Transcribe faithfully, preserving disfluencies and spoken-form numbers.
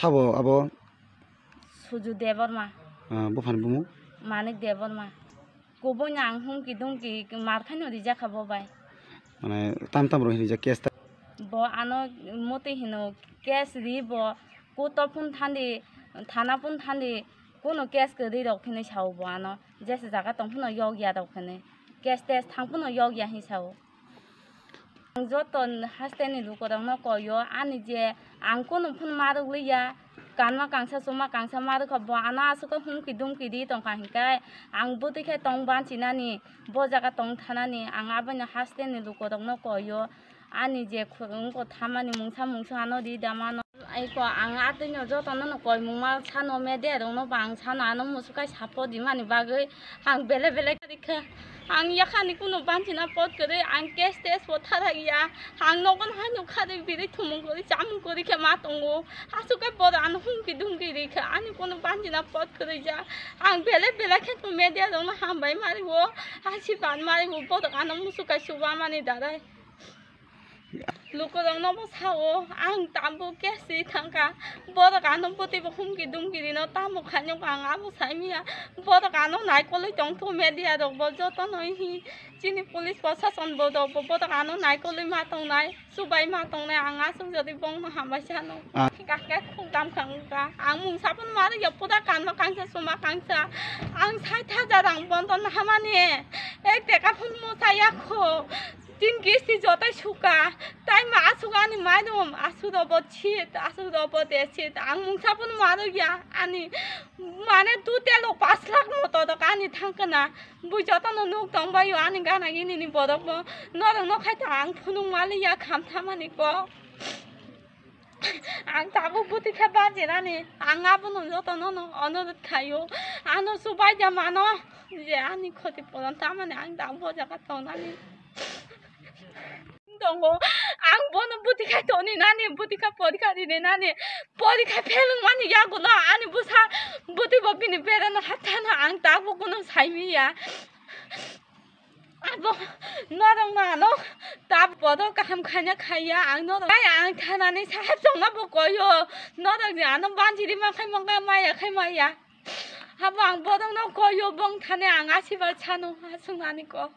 Sabo abo? Suju Debbarma. Ah, buphani bumung? Manik Debbarma. Kubuino ang humki dumki mar khaino rijak kha bo bai. Mane tam tam rok hinwi rijak case ta? Bo ano motwi hino case ri bo, court o phun thandi, thana phun thandi, kuno case kwrwi rok hinwi sao bo ano. Jesa jaga tong phano yokya rok hinwi. Case test thang phano yokya hinwi sao. Ang joto hasteni lukurokno koio, ani je ang kunu phano marwkliya, kanma kangsa chuma kangsa marwkha bo ano aswk khe humki dumki ri tongkha hinkai ang bwtwi khe tong banchinani, bo jaga tong thanani ang abono hasteni lukurokno koio, ani je khu-, wngkha thamani mungsa mungsa ano ri da mano. Aiko ang atwino jotono no koimungma sano media rokno bo ang sano ano musukai support rimani bagwi ang belai belai kha. Ang yakhani kuno banchina pot kwrwi, ang case test bo tharak ya. Ang nogon hai nukha de biri thumung kwrwi, chamung kwrwi khe ma tongo. Aswk khe bodo ano humki dumki ri kha, ani kuno banchina pot kwrwi ja. Ang belai belai khe media rokno hambai mari bo, asirwad mari bo, bodo ano musukai chuba mani darai. Lukurokno bo sao, ang tambo kesi thangkha. Borok ano bwtwi bo humki dumki rino tambo khainok ang abo saimanya. Borok ano naikolwi tongtho media rok bo jotono hi chini police prosason bo rok bo borok ano naikolwi ma tongnai, chubai ma tongnai, ang aswk jodi bongno hambai sano. Ah. Kake khukdam khangkha. Ang mungsa phano ma rwya pura kanma kangsa chuma kangsa. Ang sait hajar rang bonton hamani. Ek teka phano mosa yakho. Tin kisti jotai suka, tai ma asuk ani mairum, asuk robo chit, asuk robo de chit, ang mungsa phano ma rwya, ani mane tu telo pas lakh moto rok ani thangkana, bui jotono nuk tongbaio ani gana gini ni borok bo, norok no khai ta ang phunuk ma liya kham thamani ko. Ang tabuk bwtwi khe bajirani, ang abono jotono no onurot khaio, ano chubaida mano je ani khoti puron tamani ang tabuk o jaga tongnani. Tongo, ang bono bwtwi khe toni nani, bwtwi khe porikha rini nani, porikha fail wngmani yagulo ani bwsa bwtwi bo bini bereno hathano ang tabuk kuno saimiya. Abo norok no ano ta bodo kaham khaina khaiya ang norok. Ai ang thanani sahab chongna bo koyo. Norok ni ano banjiri ma khai mangka maya khai maya. Abo ang bodo no koyo bong thani ang asibar chano asung ani ko.